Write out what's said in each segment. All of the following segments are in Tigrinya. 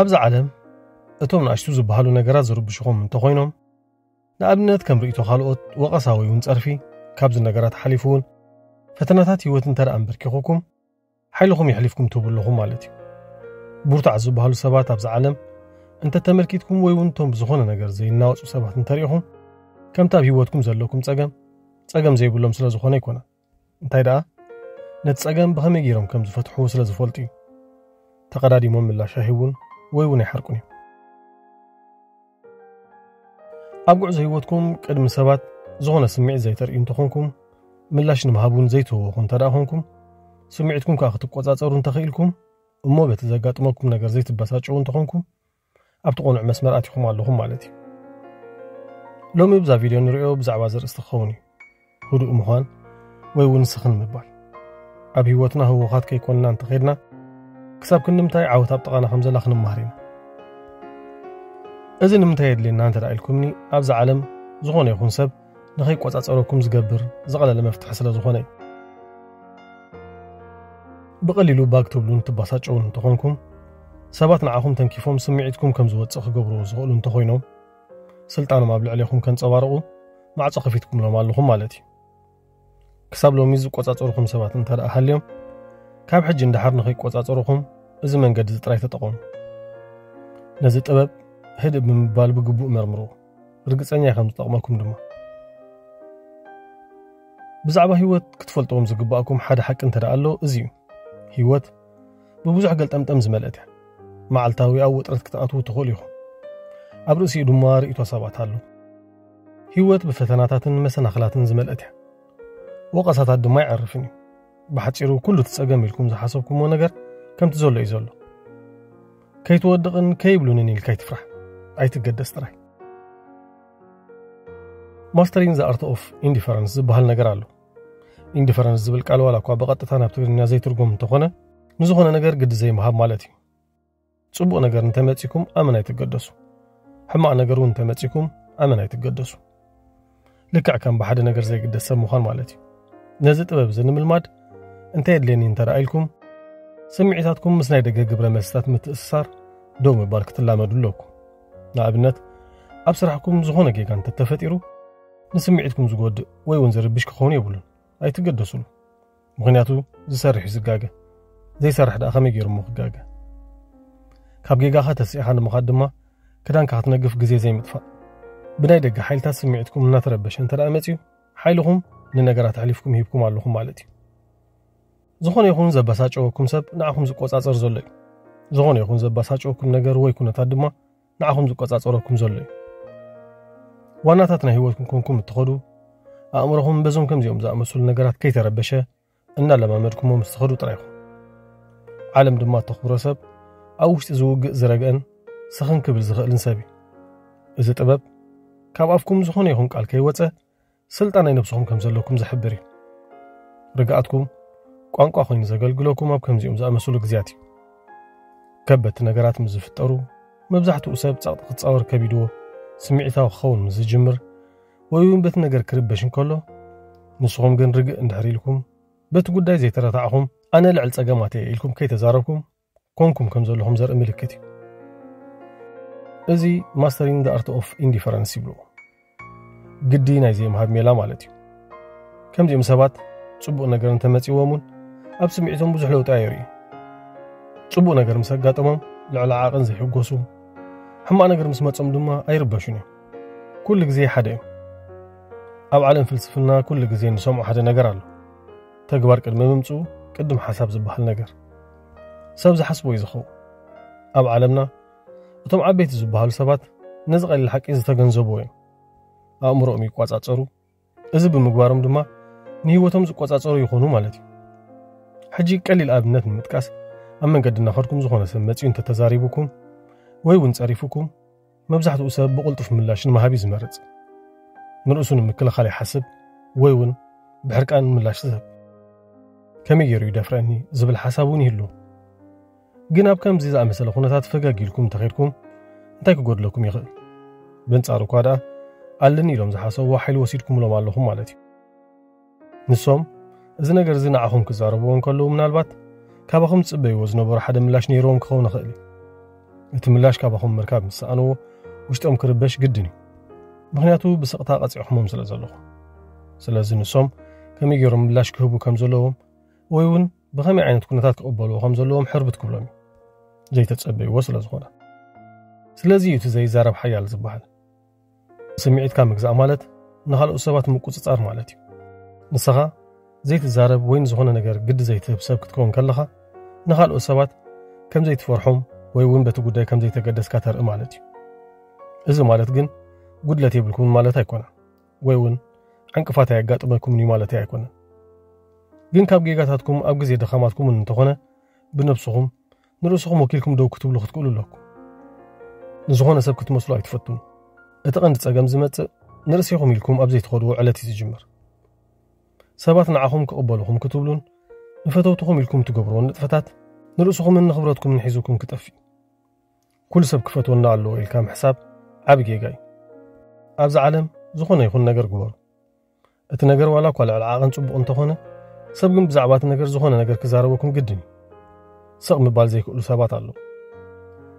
ኣብዛ ዓለም እቶም ንኣሽቱ ዝበሃሉ ነገራት ዝርብሽኹም እንተኾይኖም፣ ንኣብነት ከም ርእይቶ ካልኦት፣ ወቐሳ ወይ እውን ጸርፊ፣ ካብዚ ነገራት ሓሊፉ እውን ፈተናታት ህይወት እንተ ደኣ ኣንበርኪኹኩም፣ ሓይልኹም የሕሊፍኩም ትህቡ ኣለኹም ማለት እዩ። ብርቱዓት ዝበሃሉ ሰባት ኣብዛ ዓለም እንተ ተመልኪትኩም ወይ እውን እቶም ብዝኾነ ነገር ዘይናወጹ ሰባት እንተሪኢኹም፣ ከምቲ ኣብ ህይወትኩም ዘለኩም ጸገም፣ ጸገም ዘይብሎም ስለ ዝኾነ ኣይኮነን። እንታይ ደኣ፣ ነቲ ጸገም ብኸመይ ገይሮም ከም ዝፈትሕዎ ስለ ዝፈልጡ እዩ። ተቐዳዲሞም ምላሽ ኣይህቡን ወይ እውን ኣይሓርቁን እዮም። ኣብ ጉዕዞ ህይወትኩም ቅድሚ ሰባት ዝኾነ ስምዒት ዘይተርእዩ እንተኾንኩም፣ ምላሽ ንምሃብ እውን ዘይትህወኹ እንተ ደኣ ኾንኩም፣ ስምዒትኩም ከኣ ክትቆጻጸሩ እንተኽኢልኩም፣ እሞ በቲ ዘጋጥመኩም ነገር ዘይትበሳጨዉ እንተኾንኩም፣ ኣብቲ ቅኑዕ መስመር ኣቲኹም ኣለኹም ማለት እዩ። ሎሚ ብዛ ቪድዮ ንሪኦ ብዛዕባ ዘርእስቲ ክኸውን እዩ። ህዱእ ምዃን ወይ እውን ስኽን ምባል። ኣብ ህይወትና ህወኻት ከይኮንና እንተኸድና፣ ክሳብ ክንዲ ምንታይ ዓወት ኣብ ጥቓና ከም ዘላ ክንመሃር ኢና። እዚ ንምንታይ የድልየና እንተ ደኣ ኢልኩምኒ፣ ኣብዛ ዓለም ዝኾነ ይኹን ሰብ ንኸይቆጻጸረኩም ዝገብር ዝቐለለ መፍትሒ ስለ ዝኾነ እዩ። ብቐሊሉ ባግ ትብሉን ትባሳጨውን እንተኾንኩም፣ ሰባት ንዓኹም ተንኪፎም ስምዒትኩም ከም ዝወጽእ ክገብርዎ ዝኽእሉ እንተኾይኖም፣ ስልጣኖም ኣብ ልዕሌኹም ከንጸባርቑ ማዕጾ ከፊትኩምሎም ኣለኹም ማለት እዩ። ክሳብ ሎሚ ዝቆጻጸሩኹም ሰባት እንተ ደኣ ሃልዮም፣ ካብ ሕጂ ንደሓር ንኸይቆጻጸሩኹም እዚ መንገዲ እዚ ጥራይ ተጠቐሙ። ነዚ ጥበብ ህድእ ብምባል ብግቡእ መርምርዎ። ርግጸኛ እየ ከም ዝጠቕመኩም ድማ። ብዛዕባ ህይወት ክትፈልጥዎም ዝግባኣኩም ሓደ ሓቂ እንተ ደኣ ኣሎ፣ እዚ እዩ። ህይወት ብብዙሕ ገልጠምጠም ዝመልአት እያ። መዓልታዊ ኣብ ውጥረት ክትኣትዉ ትኽእሉ ኢኹም። ኣብ ርእሲኡ ድማ ርእይቶ ሰባት ኣሎ። ህይወት ብፈተናታትን መሰናኽላትን ዝመልአት እያ። ወቐሳታት ድማ ኣይዓርፍን እዩ። ብሓጺሩ፣ ኩሉ እቲ ጸገም ኢልኩም ዝሓሰብኩምዎ ነገር ከምቲ ዘሎ እዩ ዘሎ። ከይትወድቕን ከይብሉንን ኢልካ ኣይትፍራሕ። ኣይትገደስ ጥራይ። ማስተሪንግ ዘ ኣርት ኦፍ ኢንዲፈረንስ ዝበሃል ነገር ኣሎ። ኢንዲፈረንስ ዝብል ቃል ዋላ እኳ ብቐጥታ ናብ ትግርኛ ዘይትርጎም እንተኾነ፣ ንዝኾነ ነገር ግዲ ዘይምሃብ ማለት እዩ። ጽቡቕ ነገር እንተመጺኩም ኣመን ኣይትገደሱ። ሕማቕ ነገር እውን እንተመጺኩም ኣመን ኣይትገደሱ። ልክዕ ከም ብሓደ ነገር ዘይግደስ ሰብ ምዃን ማለት እዩ። ነዚ ጥበብ እዚ ንምልማድ እንታይ የድልየኒ እንተ ደኣ ኢልኩም፣ ስምዒታትኩም ምስ ናይ ደገ ግብረ መልስታት ምትእስሳር ደው ምባል ክትላመዱ ኣለኩም። ንኣብነት፣ ኣብ ስራሕኩም ዝኾነ ጌጋ እንተተፈጢሩ፣ ንስምዒትኩም ዝጎድእ ወይ እውን ዝርብሽ ክኸውን የብሉን። ኣይትገደሱሉ። ምኽንያቱ ዝሰርሕ እዩ ዝጋገ። ዘይሰርሕ ደኣ ከመይ ገይሩ እሞ ክጋገ? ካብ ጌጋኻ ተሲእኻ ንምኻድ ድማ ክዳንካ ክትነግፍ ግዜ ዘይምጥፋእ። ብናይ ደገ ሓይልታት ስምዒትኩም እናተረበሸ እንተ ደኣ መጺኡ፣ ሓይልኹም ንነገራት ኣሕሊፍኩም ሂብኩም ኣለኹም ማለት እዩ። ዝኾነ ይኹን ዘበሳጨወኩም ሰብ ንዓኹም ዝቆጻጸር ዘሎ እዩ። ዝኾነ ይኹን ዘበሳጨወኩም ነገር ወይ ኩነታት ድማ ንዓኹም ዝቆጻጸረኩም ዘሎ እዩ። ዋናታት ናይ ህይወትኩም ኮንኩም እትኸዱ፣ ኣእምሮኹም በዞም ከምዚኦም ዝኣመሰሉ ነገራት ከይተረበሸ እናለማመድኩሞ ምስ ትኸዱ ጥራይ ኢኹም። ዓለም ድማ እተኽብሮ ሰብ ኣብ ውሽጢ ዝውግእ ዝረግአን ስኽን ክብል ዝኽእልን ሰብ እዩ። እዚ ጥበብ ካብ ኣፍኩም ዝኾነ ይኹን ቃል ከይወጸ ስልጣን ናይ ነብስኹም ከም ዘለኩም ዝሕብር እዩ። ርግኣትኩም ቋንቋ ኮይኑ ዘገልግለኩም ኣብ ከምዚኦም ዝኣመሰሉ ግዜያት እዩ። ከበድቲ ነገራት ምስ ዝፍጠሩ፣ መብዛሕትኡ ሰብ ጸቕጢ ክጻወር ከቢድዎ፣ ስምዒታዊ ክኸውን ምስ ዝጅምር፣ ወይ እውን በቲ ነገር ክርበሽ እንከሎ፣ ንስኹም ግን ርግእ እንድሕር ኢልኩም፣ በቲ ጉዳይ ዘይተረታዕኹም፣ ኣነ ልዕል ጸገማት እየ ኢልኩም ከይተዛረብኩም፣ ኮንኩም ከም ዘለኹም ዘርኢ ምልክት እዩ። እዚ ማስተሪንግ ዘ ኣርት ኦፍ ኢንዲፈረንስ ይብልዎ። ግዲ ናይ ዘይምሃብ ሜላ ማለት እዩ። ከምዚኦም ሰባት ጽቡቕ ነገር እንተመጺዎም እውን ኣብ ስምዒቶም ብዙሕ ለውጢ ኣየርእዩ። ጽቡቕ ነገር ምስ ኣጋጠሞም ልዕሊ ዓቐን ዘይሕጎሱ፣ ሕማቕ ነገር ምስ መጾም ድማ ኣይርበሹን እዮም። ኩሉ ግዜ ሓደ እዮም። ኣብ ዓለም ፍልስፍና ኩሉ ግዜ እንሰምዖ ሓደ ነገር ኣሎ። ተግባር ቅድሚ ምምጽኡ ቅድም ሓሳብ ዝበሃል ነገር። ሰብ ዝሓስቦ እዩ ዝኸውን። ኣብ ዓለምና እቶም ዓበይቲ ዝበሃሉ ሰባት ነዚ ቀሊል ሓቂ ዝተገንዘብዎ እዮም። ኣእምሮኦም ይቋጻጸሩ። እዚ ብምግባሮም ድማ ንህይወቶም ዝቆጻጸሩ ይኾኑ ማለት እዩ። ሕጂ ቀሊል ኣብነት ንምጥቃስ፣ ኣብ መንገዲ እናኸድኩም ዝኾነ ሰብ መጺኡ እንተተዛሪቡኩም ወይ እውን ጸሪፉኩም፣ መብዛሕትኡ ሰብ ብቕልጡፍ ምላሽ ንምሃብ እዩ ዝመርጽ። ንርእሱ ንምክልኻል ይሓስብ ወይ እውን ብሕርቃን ምላሽ ዝህብ። ከመይ ገይሩ ይደፍረኒ ዝብል ሓሳብ እውን ይህሉ። ግን ኣብ ከምዚ ዝኣመሰለ ኩነታት ፈገግ ኢልኩም እንተኸድኩም እንታይ ክጎድለኩም ይኽእል? ብንጻሩ እኳ ደኣ ኣለኒ ኢሎም ዝሓሰብዎ ሓይሊ ወሲድኩምሎም ኣለኹም ማለት እዩ። ንሶም እዚ ነገር እዚ ንዓኹም ክዛረብዎ እንከለዉ ምናልባት ካባኹም ዝጽበይዎ ዝነበሩ ሓደ ምላሽ ነይርዎም ክኸውን ይኽእል እዩ። እቲ ምላሽ ካባኹም ምርካብ ምስ ሰኣንዎ፣ ውሽጦም ክርበሽ ግድን እዩ። ምኽንያቱ ብስቕታ ቀጺዕኹሞም ስለ ዘለኹም። ስለዚ ንሶም ከመይ ገይሮም ምላሽ ክህቡ ከም ዘለዎም፣ ወይ እውን ብኸመይ ዓይነት ኩነታት ክቕበልዎ ከም ዘለዎም ሕርብት ክብሎም እዩ። ዘይተጸበይዎ ስለ ዝኾነ። ስለዚ እዩ እቲ ዘይዛረብ ሓያል ዝበሃል። ስምዒትካ ምግዛእ ማለት ንኻልኦት ሰባት ምቁጽጻር ማለት እዩ። ንስኻ ዘይትዛረብ ወይ ንዝኾነ ነገር ግዲ ዘይትህብ ሰብ ክትከውን ከለኻ፣ ንኻልኦት ሰባት ከም ዘይትፈርሖም ወይ እውን በቲ ጉዳይ ከም ዘይተገደስካ ተርኢ ማለት እዩ። እዚ ማለት ግን ጉድለት የብልኩምን ማለት ኣይኮነን፣ ወይ እውን ዕንቅፋት ኣየጋጥመኩምን እዩ ማለት ኣይኮነን። ግን ካብ ጌጋታትኩም ኣብ ግዜ ድኻማትኩም እውን እንተኾነ ብነብስኹም ንርእስኹም ወኪልኩም ደው ክትብሉ ክትክእሉ ኣለኩም። ንዝኾነ ሰብ ክትመስሉ ኣይትፈትኑ። እቲ ቀንዲ ጸገም ዝመጽእ ንርእስኹም ኢልኩም ኣብ ዘይትኸድዎ ዕለት እዩ ዝጅምር። ሰባት ንዓኹም ክቕበሉኹም ክትብሉን ንፈተውትኹም ኢልኩም ትገብርዎ ንጥፈታት ንርእስኹምን ንኽብረትኩምን ሒዙኩም ክጠፍእ እዩ። ኩሉ ሰብ ክፈትወና ኣለዎ ኢልካ ምሕሳብ ዓቢ ጌጋ እዩ። ኣብዛ ዓለም ዝኾነ ይኹን ነገር ግበሩ። እቲ ነገር ዋላ እኳ ልዕሊ ዓቐን ጽቡቕ እንተኾነ፣ ሰብ ግን ብዛዕባ እቲ ነገር ዝኾነ ነገር ክዛረበኩም ግድን እዩ። ስቕ ምባል ዘይክእሉ ሰባት ኣለዉ።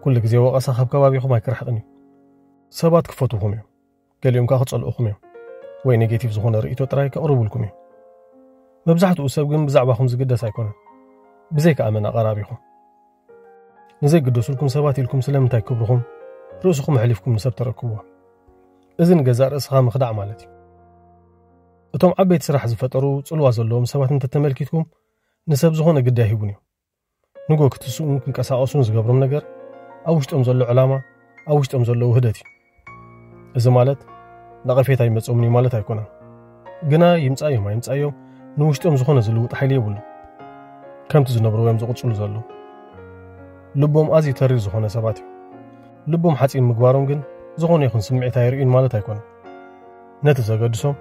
ኩሉ ግዜ ወቐሳ ካብ ከባቢኹም ኣይክርሕቕን እዩ። ሰባት ክፈትውኹም እዮም፣ ገሊኦም ከኣ ክጸልኡኹም እዮም፣ ወይ ኔጌቲቭ ዝኾነ ርእይቶ ጥራይ ከቕርቡልኩም እዮም። መብዛሕትኡ ሰብ ግን ብዛዕባኹም ዝግደስ ኣይኮነን፣ ብዘይከኣ መን ኣቐራቢኹም። ንዘይግደሱልኩም ሰባት ኢልኩም ስለምንታይ ክብርኹም ርእስኹም ኣሕሊፍኩም ንሰብ ተረክብዎ? እዚ ንገዛእ ርእስኻ ምኽዳዕ ማለት እዩ። እቶም ዓበይቲ ስራሕ ዝፈጠሩ ጽልዋ ዘለዎም ሰባት እንተተመልኪትኩም፣ ንሰብ ዝኾነ ግዲ ኣይህቡን እዮም። ንጎ ክትስኡን ክንቀሳቐሱን ዝገብሮም ነገር ኣብ ውሽጦም ዘሎ ዕላማ፣ ኣብ ውሽጦም ዘሎ ውህደት እዩ። እዚ ማለት ነቐፌታ ይመጾምን እዩ ማለት ኣይኮነን። ግና ይምጻዮም ኣይምጻዮም ንውሽጦም ዝኾነ ዝልውጥ ሓይሊ የብሉ። ከምቲ ዝነብርዎ እዮም ዝቕጽሉ ዘለዉ። ልቦም ኣዝዩ ተሪር ዝኾነ ሰባት እዮም። ልቦም ሓጺን ምግባሮም ግን ዝኾነ ይኹን ስምዒት ኣይርእዩን ማለት ኣይኮነን። ነቲ ዘገድሶም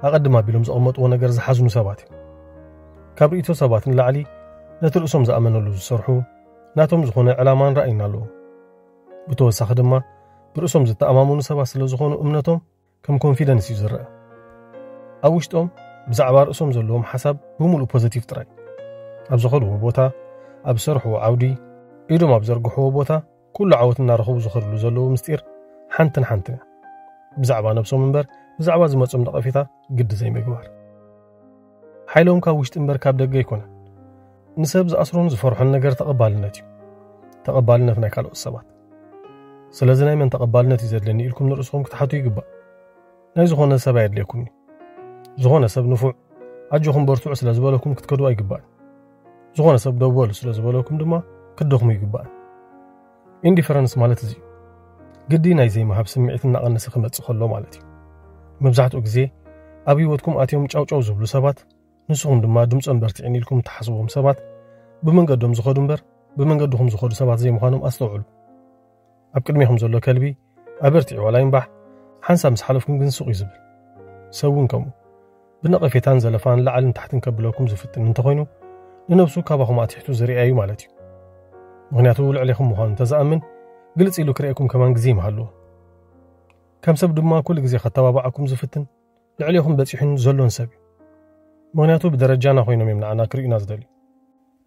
ኣቐድም ኣቢሎም ዘቐመጥዎ ነገር ዝሓዝኑ ሰባት እዮም። ካብ ርእይቶ ሰባት ንላዕሊ ነቲ ርእሶም ዝኣመነሉ ዝሰርሑ ናቶም ዝኾነ ዕላማን ራእይን ኣለዎም። ብተወሳኺ ድማ ብርእሶም ዝተኣማመኑ ሰባት ስለ ዝኾኑ እምነቶም ከም ኮንፊደንስ እዩ ዝረአ። ኣብ ውሽጦም ብዛዕባ ርእሶም ዘለዎም ሓሳብ ብምሉእ ፖዚቲቭ ጥራይ። ኣብ ዝኸድዎ ቦታ፣ ኣብ ዝሰርሕዎ ዓውዲ፣ ኢዶም ኣብ ዘርግሕዎ ቦታ ኩሉ ዓወት እናረኸቡ ዝኸድሉ ዘለዉ ምስጢር ሓንትን ሓንትን እያ። ብዛዕባ ነብሶም እምበር ብዛዕባ ዝመጾም ነቐፌታ ግዲ ዘይምግባር። ሓይሎም ካብ ውሽጢ እምበር ካብ ደገ ኣይኮነን። ንሰብ ዝኣስሮን ዝፈርሖን ነገር ተቐባልነት እዩ። ተቐባልነት ናይ ካልኦት ሰባት። ስለዚ ናይ መን ተቐባልነት እዩ ዘድለኒ ኢልኩም ንርእስኹም ክትሓቱ ይግባእ። ናይ ዝኾነ ሰብ ኣየድልየኩምን እዩ። ዝኾነ ሰብ ንፉዕ፣ ኣጆኹም በርትዑ ስለ ዝበለኩም ክትከዱ ኣይግባእን። ዝኾነ ሰብ ደው በሉ ስለ ዝበለኩም ድማ ክትደኽሙ ይግባእን። ኢንዲፈረንስ ማለት እዚ እዩ። ግዲ ናይ ዘይምሃብ ስምዒት እናቐነሰ ክመጽእ ከሎ ማለት እዩ። መብዛሕትኡ ግዜ ኣብ ህይወትኩም ኣትዮም ጫውጫው ዝብሉ ሰባት፣ ንስኹም ድማ ድምጾም በርትዕን ኢልኩም እትሓስብዎም ሰባት ብመንገዶም ዝኸዱ እምበር ብመንገድኹም ዝኸዱ ሰባት ዘይምዃኖም ኣስተውዕሉ። ኣብ ቅድሜኹም ዘሎ ከልቢ ኣበርቲዑ ዋላ ይንባሕ፣ ሓንሳብ ምስ ሓለፍኩም ግን ስቕ እዩ ዝብል። ሰብ እውን ከምኡ። ብነቐፌታን ዘለፋን ላዕልን ታሕትን ከብለኩም ዝፍትን እንተኾይኑ፣ ንነብሱ ካባኹም ኣትሒቱ ዝርኣ እዩ ማለት እዩ። ምኽንያቱ ልዕሌኹም ምዃኑ እንተዝኣምን፣ ግልጽ ኢሉ ክርእየኩም ከማን ግዜ ይምሃልዎ። ከም ሰብ ድማ ኩሉ ግዜ ከተባብዓኩም ዝፍትን ልዕሌኹም በጺሑን ዘሎን ሰብ እዩ። ምኽንያቱ ብደረጃና ኮይኖም እዮም ንዓና ክርእዩና ዝደልዩ።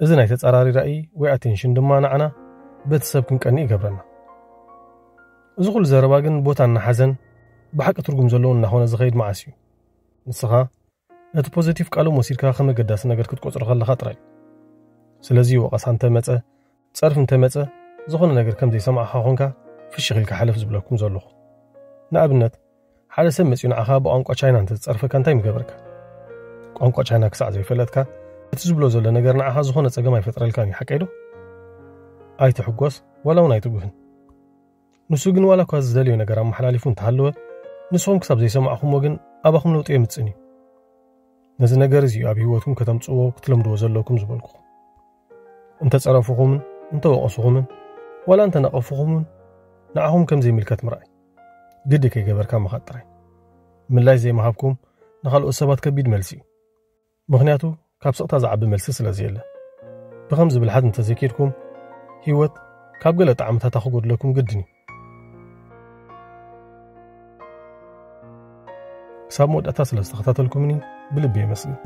እዚ ናይ ተጻራሪ ራእይ ወይ ኣቴንሽን ድማ ንዓና በቲ ሰብ ክንቀንእ ይገብረና። እዚ ኩሉ ዘረባ ግን ቦታ እናሓዘን ብሓቂ ትርጉም ዘለዎን እናኾነ ዝኸይድ መዓስ እዩ? ንስኻ ነቲ ፖዚቲቭ ቃሎም ወሲድካ ከም ኣገዳሲ ነገር ክትቆጽሮ ከለኻ ጥራይ። ስለዚ ወቐሳ እንተመጸ፣ ጸርፊ እንተመጸ፣ ዝኾነ ነገር ከም ዘይሰማዕኻ ኾንካ ፍሽኽ ኢልካ ሕለፍ ዝብለኩም ዘለኹ። ንኣብነት፣ ሓደ ሰብ መጺኡ ንዓኻ ብቋንቋ ቻይና እንተዝጸርፈካ እንታይ ምገበርካ? ቋንቋ ቻይና ክሳዕ ዘይፈለጥካ፣ እቲ ዝብሎ ዘሎ ነገር ንዓኻ ዝኾነ ጸገም ኣይፈጥረልካን እዩ፣ ሓቀይ ዶ? ኣይትሕጎስ፣ ዋላ እውን ኣይትጉህን። ንሱ ግን ዋላ እኳ ዝደልዮ ነገር ኣመሓላሊፉ እንተሃለወ፣ ንስኹም ክሳብ ዘይሰማዕኹምዎ ግን ኣባኹም ለውጢ የምጽእን እዩ። ነዚ ነገር እዚ እዩ ኣብ ህይወትኩም ከተምጽእዎ ክትለምድዎ ዘለኩም ዝበልኩኹም። እንተጸረፉኹምን እንተወቐሱኹምን ዋላ እንተነቐፉኹምን ንዓኹም ከም ዘይምልከት ምርኣይ። ግዲ ከይገበርካ ምኻድ ጥራይ። ምላሽ ዘይምሃብኩም ንኻልኦት ሰባት ከቢድ መልሲ እዩ። ምኽንያቱ ካብ ስቕታ ዝዓቢ መልሲ ስለ ዘየለ። ብኸምዚ ብልሓት እንተዘይኬድኩም ህይወት ካብ ገለ ጣዕምታታ ክጎድለኩም ግድን እዩ። ክሳብ መወዳእታ ስለ ዝተኸታተልኩምኒ ብልቢ የመስግን።